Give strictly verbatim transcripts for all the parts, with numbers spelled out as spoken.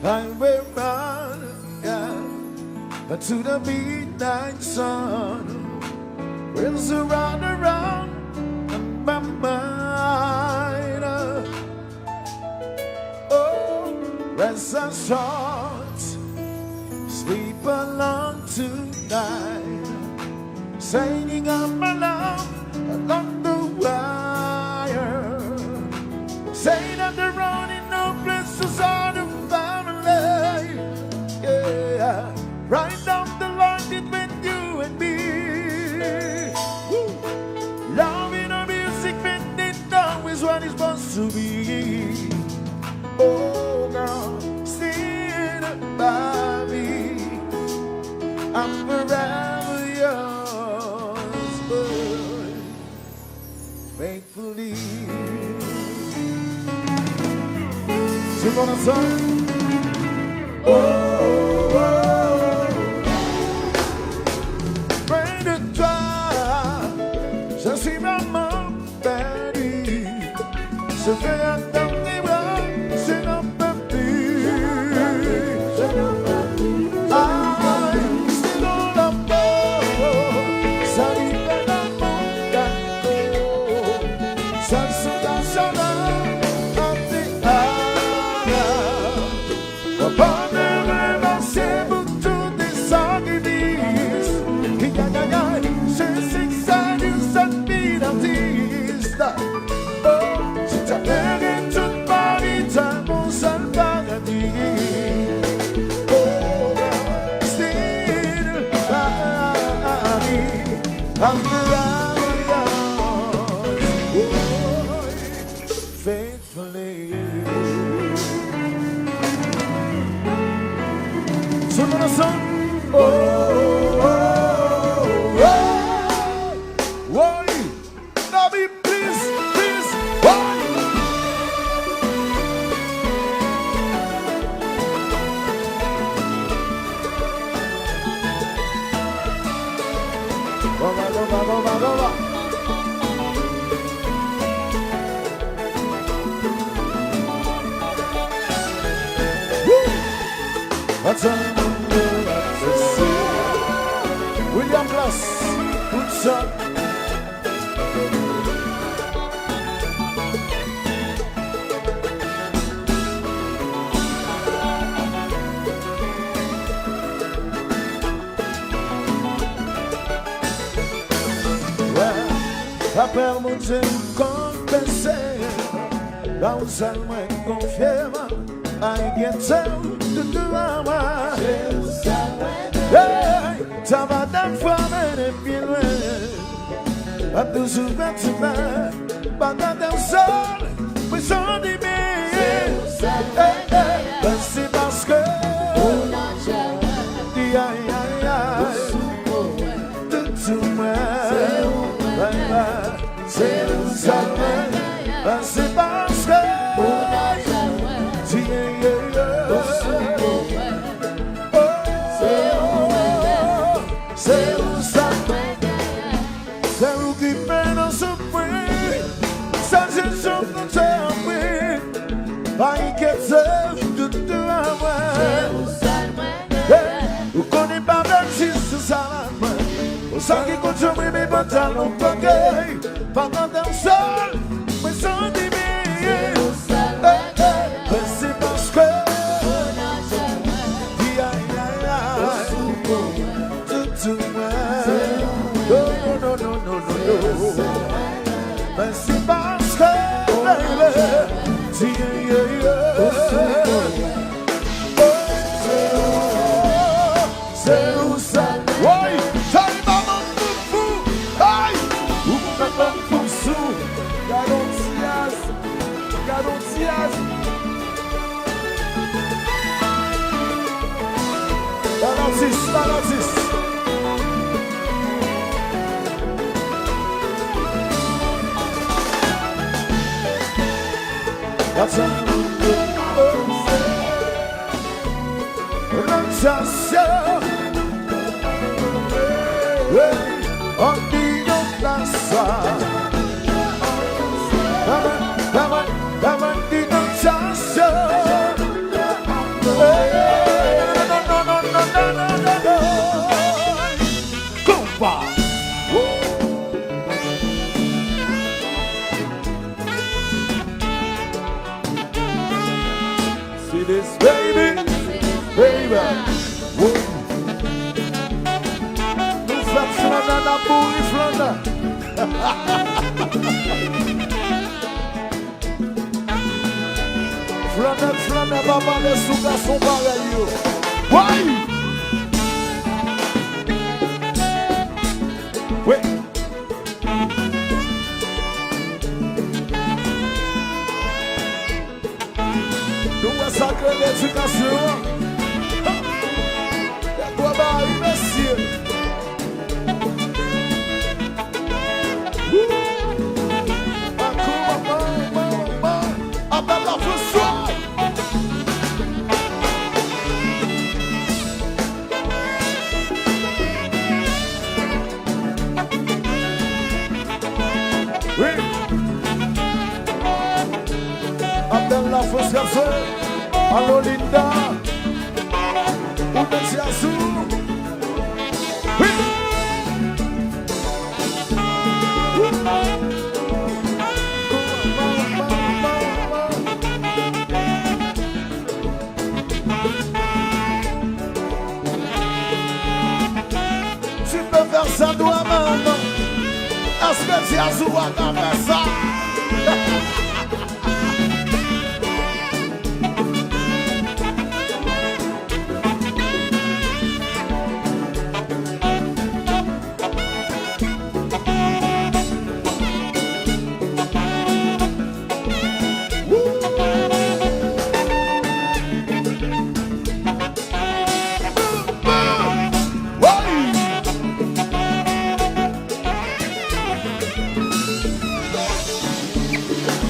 I will run, yeah, to the midnight sun. Will surround around my mind. Oh, rest assured, sleep alone tonight. Sending up my love along the wire. Say that the running no place to start a family. Yeah, right down the line between you and me. Woo. Love in a music bending down is what it's supposed to be. Oh girl, stand by me. I'm forever yours, boy. Faithfully. Tout le monde ensemble. Oh, oh, oh. Près de toi, je suis vraiment perdu. Je veux attendre tes bras, je n'en peux plus. Aïe, c'est dans la peau, ça vit dans mon cœur. Ça se cache dans la vie. Papa, mwen remèsye pou tout sakrifis. Aïe, aïe, aïe, je sais que ça nous a mis l'artiste. Oh, je t'aimerai toute ma vie dans mon seul paradis. Oh, still, I, I'm glad. Oh, faithfully. Tout le monde ensemble. Oh, oh, oh, oh. Woy. Nabi, please, please. Woy. Bon, bon, bon, bon, bon, bon, bon. William Glass, Woodson. Apre Bondye m konfese, ba ou sèl mwen konfye m, ay gete w toutou a mwen. Hey, ta va dèfwa mennen pi lwen. M ap toujou pran ti mwen, pa gade w sèl, mwen santi byen. Hey, hey, men se paske, ay, ay, ay, toutou mwen, ay, ay, se ou sèl mwen, men se paske, yeah, yeah, yeah. Oh, se ou sèl mwen. Se ou ki fè nan soufri, sa se souf nou te anpri. Pa enkyete w toutou a mwen. Hey, ou konnen pa menm si sou sa la mwen. Ou sa ki konn jwenn mwen, men pantalon pake. Pa gade w sèl, mwen santi byen. Hey, hey, men se paske, ay, ay, ay, toutou mwen. No, no, no, no, no, no. Men se paske, baby, yeah, yeah, yeah. Se ou sa. Woy, chay pa ban m fou. Ay, ou pa ban m fou sou. Gade yon ti yaz. Gade yon ti yaz. Balatis, balatis. That's a Lantasyon. Hey, anpi yon plas. Kòman, kòman, kòman di lantasyon. Pa pale sou gason parèy yo. Woy! Wi. Nou wè sa k rele edikasyon an. Ha! Nèg yo ba wi, mesye. Woo! Ankò, ankò, ankò, ankò. Apèl la Franswa. Wi. Abdallah Frantz k ap jwe. Alo Linda. Ou mèt Zazou. Wi. Tu peux faire ça toi-même. Èske Zazou a ka fè sa?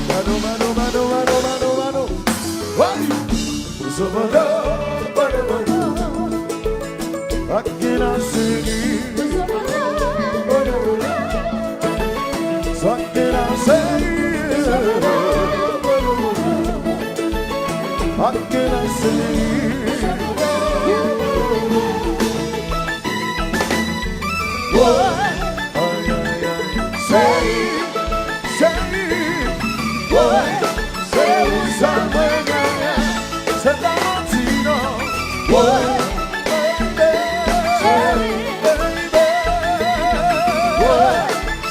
Mano, mano, mano, mano, mano, mano. Hey! Soprano, soprano, soprano. Back in a city. Back in a city. Back in a city. Woy, ay, ay, ay. Seri, seri, woy, se ou sa mwen genyen. Se pa manti non. Woy, baby, seri, baby, woy,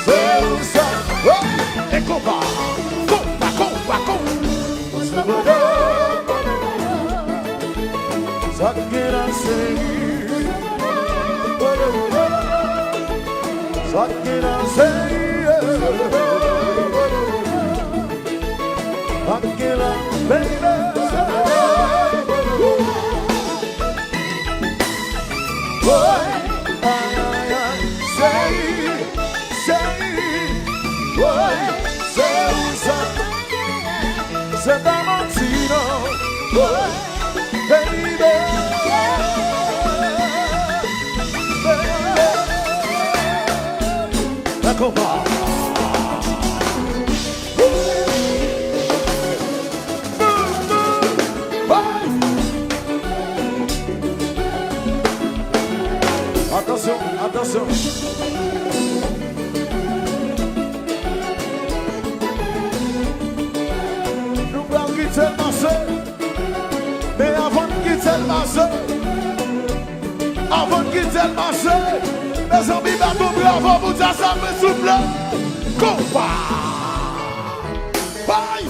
se ou sa. Woy, e konpa, konpa, konpa, konpa. Sa k gen nan seri. Sa k gen nan seri. Sa k gen nan, baby. Woy, ay, ay, ay, seri. Cheri, woy, se ou sa. Se pa manti non. Woy, baby, baby. Dakò pa. Atansyon, atansyon. Nou pral kite l mache. Men avan n kite l mache, avan n kite l mache, mezanmi, bat yon bravo pou Djazz la, men souple. Konpa! Bay!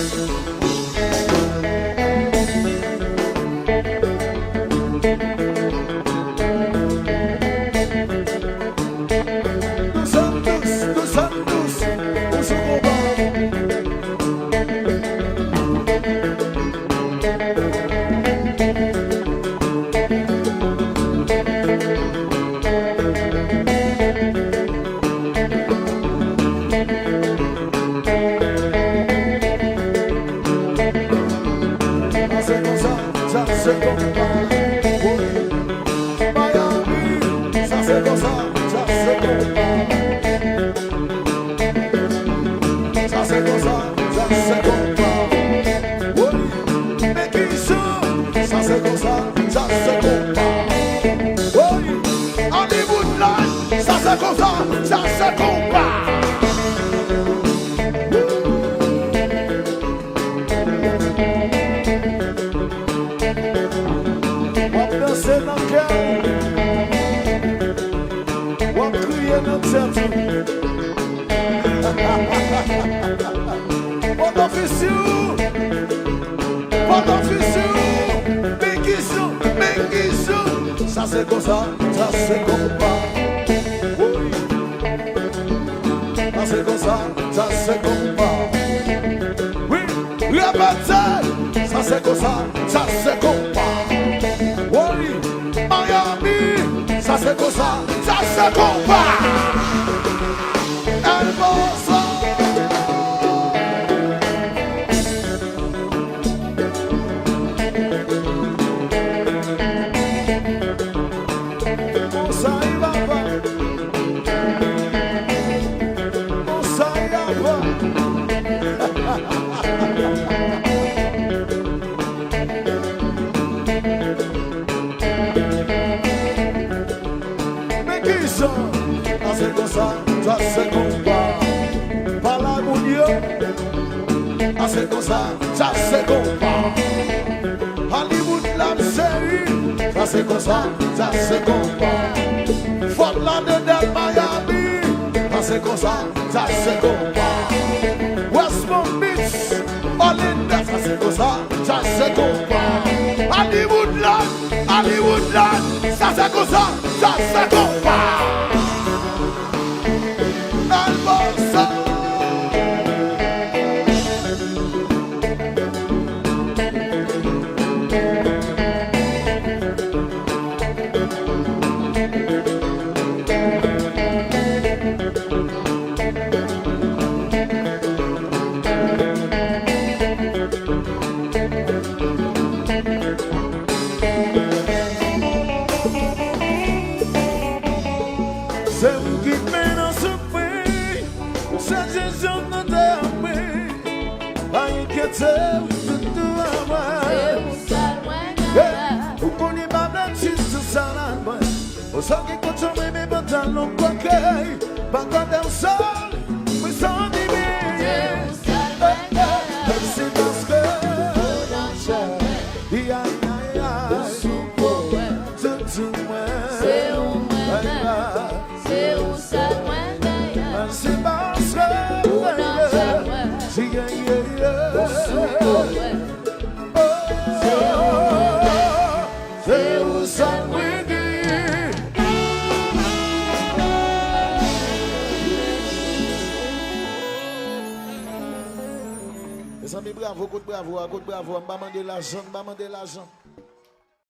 Dous an dous, dous an dous, pou sou konpa. Sa se konsa, sa se konpa. Miami, sa se konsa, sa se konpa. Sa se konsa, sa se konpa. Wi, men ki jan, sa se konsa, sa se konpa. Wi, Hollywood Live, sa se konsa, sa se konpa. W ap danse nan kè w. W ap kriye nan tèt ou. Pòtofisi ou. Pòtofisi ou. Men ki jan, men ki jan. Sa se konsa, sa se konpa. Wi. Sa se konsa, sa se konpa. Wi, repete. Sa se konsa, sa se konpa. Wi, Miami. Sa se konsa, sa se konpa. Elbow. Konsa e papa. Konsa e papa. Men ki jan? Sa se konsa, sa se konpa. Pale ak moun yo. Sa se konsa, sa se konpa. Hollywood Live Series. Sa se konsa, sa se konpa. Fort Lauderdale, Miami. Sa se konsa, sa se konpa. West Palm Beach, Orlando. Sa se konsa, sa se konpa. Hollywood Live. Hollywood Live, sa se konsa, sa se konpa. Elbow Sound. Se ou ki mennen soufri, se Jezi nan te apre. Pa enkyete w, toutou a mwen. Se ou sèl mwen genyen. Ou konnen pa bèt jis tou sa la mwen. Ou sòti kote w renmen pantalon kwake. Pa gade w sèl, mwen santi byen. Se ou sèl mwen genyen. Mèsi paske ou nan chè mwen. Ay, ay, ay. Ou sou po mwen. Toutou mwen. Se ou mwen menm. Se ou sèl mwen genyen. Mèsi paske ou nan chè mwen. Ou sou po mwen. Se ou mwen menm. Se ou sèl mwen genyen. Mezanmi, bravo, kote bravo a, kote bravo a, m pa mande lajan, m pa mande lajan.